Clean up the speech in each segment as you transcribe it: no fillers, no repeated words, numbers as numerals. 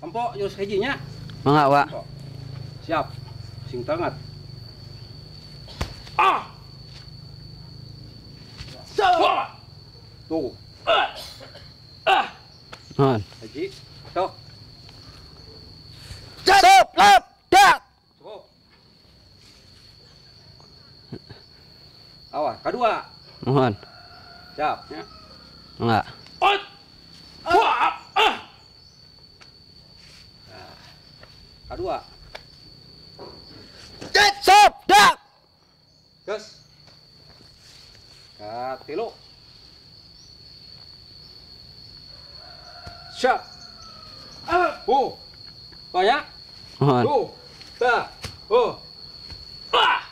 Tempo jurus hiji nya. Mangga, Wak. Siap. Sing tangat. Ah. Tuh. Ah. Nuhun. Hiji. Tok. Stop, lap, dak. Cukup. Awas, kedua. Nuhun. Siap, ya. Mangga. Nah, kedua. Stop, dak. Gas. Katilu. Siap. Oh. Banyak. Nuhun. Tuh. Ta. Oh. Ah.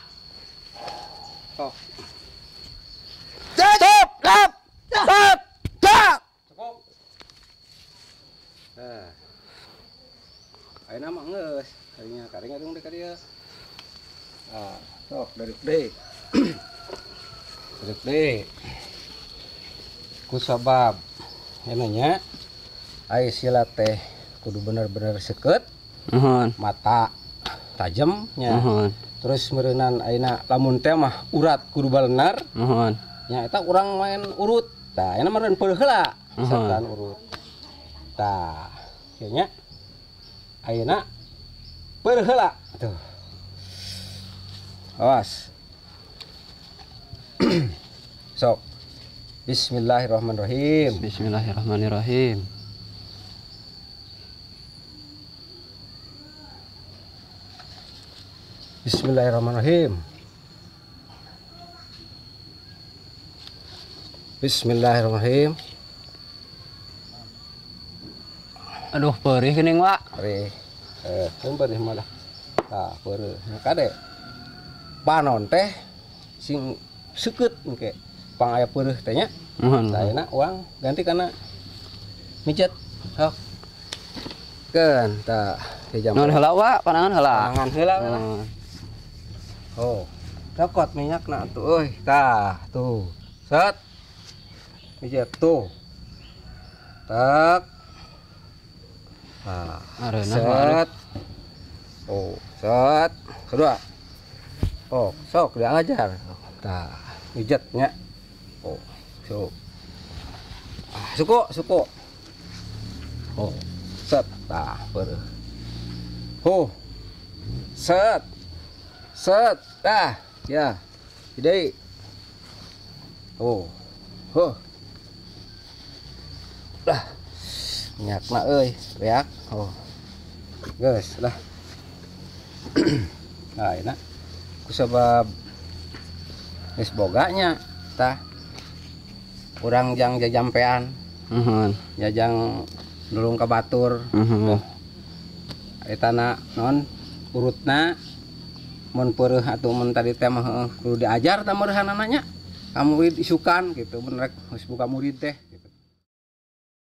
Sok. Stop, lap, stop, dak. Cukup. Eh. Ayeuna mah geus, karinya karing atuh ka dieu. Ah, sok dari deui. Dari deui. Ku sabab nya ai silat teh kudu bener-bener seukeut. Nuhun. Mata tajam nya. Nuhun. Terus meureunan ayeuna lamun teh mah urat kudu balenar. Nuhun. Nya eta urang main urut. Tah ayeuna meureun peuleuh heula sartaan urut. Tah kieu nya ayeuna peuleuh heula tuh. Awas. Sok. Bismillahirrahmanirrahim. Bismillahirrahmanirrahim. Bismillahirrahmanirrahim. Bismillahirrahmanirrahim. Aduh, perih geuning, Wak. Perih. Keun perih malah. Tah, perih. Kade. Panon teh sing seukeut engke. Pang aya peureuh teh nya. Nuhun. Tah ayeuna uang ganti kana mijet. Sok. Keun tah jam. Nuhun heula, Wak, panangan heula. Panangan heula. Oh, cokot minyakna atuh euy. Tah, tuh. Set. Mijet tuh. Tek. Tah, set. Oh, set. Kedua. Oh, sok diajar. Tah, mijetnya. Oh, sok. Ah, suku, suku. Oh, set. Tah, beureum. Oh. Set. Set. Tah, ya. Deui. Oh. Huh. Lah. Minyakna euy, beak. Oh. Geus lah. Nah, enak. Ku sabab geus boga nya tah. Urang jang jajampean. Nuhun. Jajang nulung ka batur. Nuhun. Eta na non urutna mun peureuh atuh mun tadi teh mah kudu diajar tah meureunana nya. Ka murid isukan gitu mun rek geus buka murid teh.